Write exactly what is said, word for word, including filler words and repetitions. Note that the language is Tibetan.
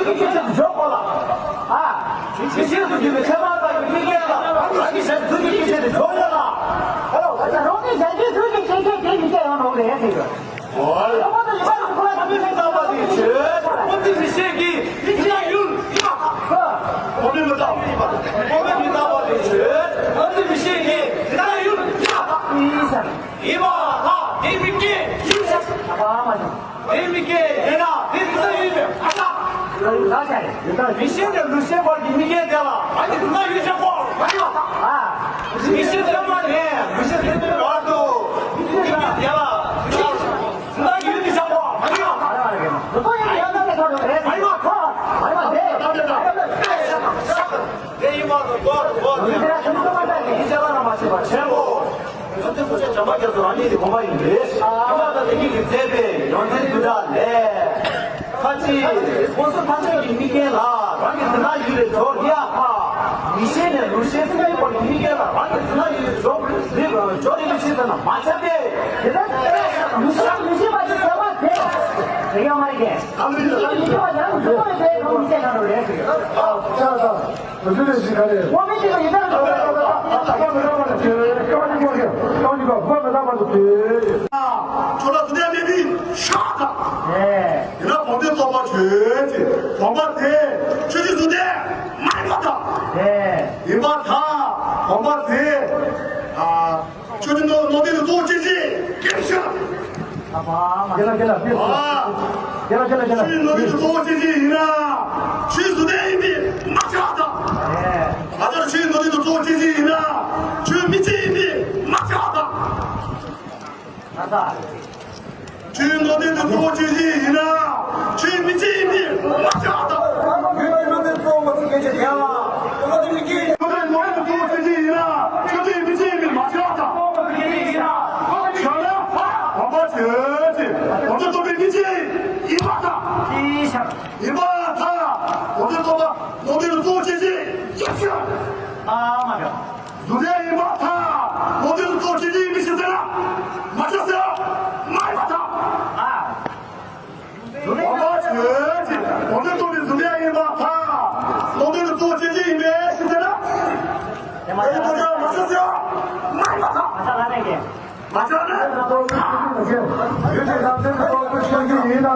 སྐད་ཆ་དེ་འཇོག་དགོས་ལ། ཨ། མི་ཤེས་སུ་གྱུར་པའི་ཚད་མ་ལྟ་བུའི་མི་སྐད་ལ་རང་གི་ཞལ་ཚུལ་གྱི་སྐད་ཆ་དེ་འཇོག་ཡོད་ལ། ཨོ། ད་རང་གི་ཞལ་གྱི་ཚུལ་གྱི་སྐད་ཆ་དེ་མི་སྐད་ཡོང་ནོ་རེད་ཟེར་ཡོད། ཨོ་ལ། ཁོ་མོ་དང་ཡི་བ་ཡི་ཁོ་ལ་དམིགས་མེད་རྟག་པ་དེ་ཆོས། ཁོ་ཚོས་མི་ཤེས་ཀྱི་མི་ཤེས་ཡུལ་ཡིན་པ་དང་། ཁོ་མོས་མི་རྟག་པ་ཡིན་པ་དང་། ཁོ་མོས་མི་རྟག་པ་དེ་ཆོས། ཁོ་ཚོས་མི་ཤེས་ཀྱི་མི་རྟག་ཡུལ་ཡིན་པ་དང་། ཡིན་པ་དང་དེ་མི་སྐད་ཡིན་ཞིང་། ཨ་མ་མ་ཞིག་དེ་མི་སྐད་ཡིན་ན་དེ་དེ་ལྟ་ཡིན་པས་མ་ཆགས། ལགས་སོ། མི་ཤེས་ནས་ལུས་ཤེས་བར་གྱི་མི་སྐད་དེ་ལ་ང་གིས་དེ་ལྟ་ཡིན་ཞེས་གོ་མ་ཡིན་པ་དང་། ཨ། མི་ཤེས་ཚད་མ་ནས་ལུས་ཤེས་ཚད་མའི་བར་དུ་མི་སྐད་དེ་ལ་དེ་ལྟ་ཡིན་ཞེས་གོ་མ་ཡིན་པ་དང་། མ་ཡིན་པ་དང་། དེ་ཡིན་པ་དང་གོ་གོ་དེ་དེ་ཡིན་པ་དང་དེ་ཡིན་ཞེས་ལ་མ་བྱེད་པ་ཆེན་པོ། ཁྱོད་ཚོའི་སྐུ་ཚེ་བྱམས་པ་རྒྱ་མཚོ་རང་ཉིད་ཀྱི་དགོངས་པ་ཡིན་པས། ཨ་མ་དང་བདེ་སྐྱིད་ཀྱིས་མཛད་པའི་ཡོངས་འཛིན་བསྡུས་གྲྭ་ལས། ཁ་ཅིག་ཁོང་ཚོ་ཕ་ཚོད་ཀྱི་མི་སྐད་ལ་རང་གི་འཛིན་སྟངས་ཡོད་པའི་སྦྱོར་རེད་ཨ་ཁ། མི་ཤེས་ནས་ལུས་ཤེས་ཚད་མའི་སྐོར་གྱི་མི་སྐད་ལ་རང་གི་འཛིན་སྟངས་ཡོད་པའི་སྦྱོར་རེད་སྦྱོར་རེད་མི་ཤེས་ཟེར་ན་མ་ཁྱབ་པས། དེ་ལྟར་མི་ཤེས་མི་ཤེས་པ་ཅིག་བྱ་བ་དེ་རེད་ཡ་མ་རེད་ཀྱི། མི་ཤེས་མི་ཤེས་པ་ཅིག་རང་གི་འཛིན་སྟངས་ཡོད་པའི་ཁོང་མི་སྐད་ཁ་འགྲོ་རེད་ཟེར་གི། ཨ་ཁ་ཁ། དེ་ཚོ་ལས་ཞིག་ག་རེ། དབང་མེད་ཅིག་ལ་ཡིན་ན་འགྲོ་བའི་ད་ལྟ་མི་རབས་པ་ལ་བྱེད་ཀ་བ་ཉིད་པ་ཀ་བ་ཉིད་པ་བུ་མི་རབས་པ་ལ་བྱེད། ཁྱོད་ལ་དུ་ལྡན་མེད་པའི་ཤ་དང་། ཡིན་ན་བོ་ཏེ་རྟོགས་པ་ཆོས་ཅན། བོང་བ་དེ་ཆོས་ཅན་དུ་ལྡན་མ་ཡིན་པ་དང་། ཡིན་པ་དང་བོང་བ་དེ། ཆོས་ཅན་ནོ་ནོ་དེ་ནི་གཙོ་བོ་སྐྱེ་མཆེད་ཀྱི་ཤ། ཨ་ཕ་མ། རྒན་ལགས་རྒན་ལགས་ཕེབས་སོང་། རྒན་ལགས་རྒན་ལགས་རྒན་ལགས། ཆོས་ནོར་ལུག་གི་གཙོ་བོ་སྐྱེ་མཆེད་ཡིན་ན། ཆོས་དུ་ལྡན་ཡིན་པས་མ་ཁྱབ་པ་དང་། ཨ་ད་ཆོས་ནོར་ལུག་གི་གཙོ་བོ་སྐྱེ་མཆེད་ཡིན་ན། ཆོས་མི་སྐྱེ་ཡིན་པས་མ་ཁྱབ་པ་དང་། ཨ་ད། ཆོས་ནོར་ལུག་གི་གཙོ་བོ་སྐྱེ་མཆེད་ཡིན་ན། ཆོས་མི་སྐྱེ་ཡིན་པས་མ་ཁྱབ་པ་དང་། ཡུལ་གྱི་ནོར་ལུག་གཙོ་བོ་སྐྱེ་མཆེད་ཡིན་ན། ཆོས་ནོར་ལུག་གི་གཙོ་བོ་སྐྱེ་མཆེད་ཡིན་ན། ཆོས་མི་སྐྱེ་ཡིན་པས་མ་ཁྱབ་པ་དང་། བྱས་ན་བོང་བ་ཆོས་ཅན། བོང་བུ་རྟོགས་པའི་མི་སྐྱེ་ཡིན་པ་དང་། ཡིན་པ་དང་། བོང་བུ་རྟོགས་པ་ནོར་ལུག་གཙོ་བོ་སྐྱེ་མཆེད་ཡིན་ཞིང་། ཨ་མ་ཡ། དུ་ལྡན་ཡིན་པ་དང་། ནོར་ལུག་གཙོ་བོ་སྐྱེ་མཆེད་ཡིན་པའི་ཕྱིར་ཟེར་ན། མ་ཁྱབ་ཟེར་མ་ཡིན་པ་དང་། ཨ། བོང་བ་ཆོས་ཅན། བོང་བུ་རྟོགས་པའི་དུ་ལྡན་ཡིན་པ་དང་། ནོར་ལུག་གཙོ་བོ་སྐྱེ་མཆེད་ཡིན་པའི་ཕྱིར་ཟེར་ན། དེ་མ་ཁྱབ་ཟེར་མ་ཁྱབ་ཟེར་མ་ཡིན་པ་དང་། མ་ཁྱབ་ལ་ནི། མ་ཁྱབ་ན། ཡུལ་གྱི་རང་མཚན་གྱི་སྟོབས་ཀྱིས་ཆོས་ཅན་ཡིན་ན།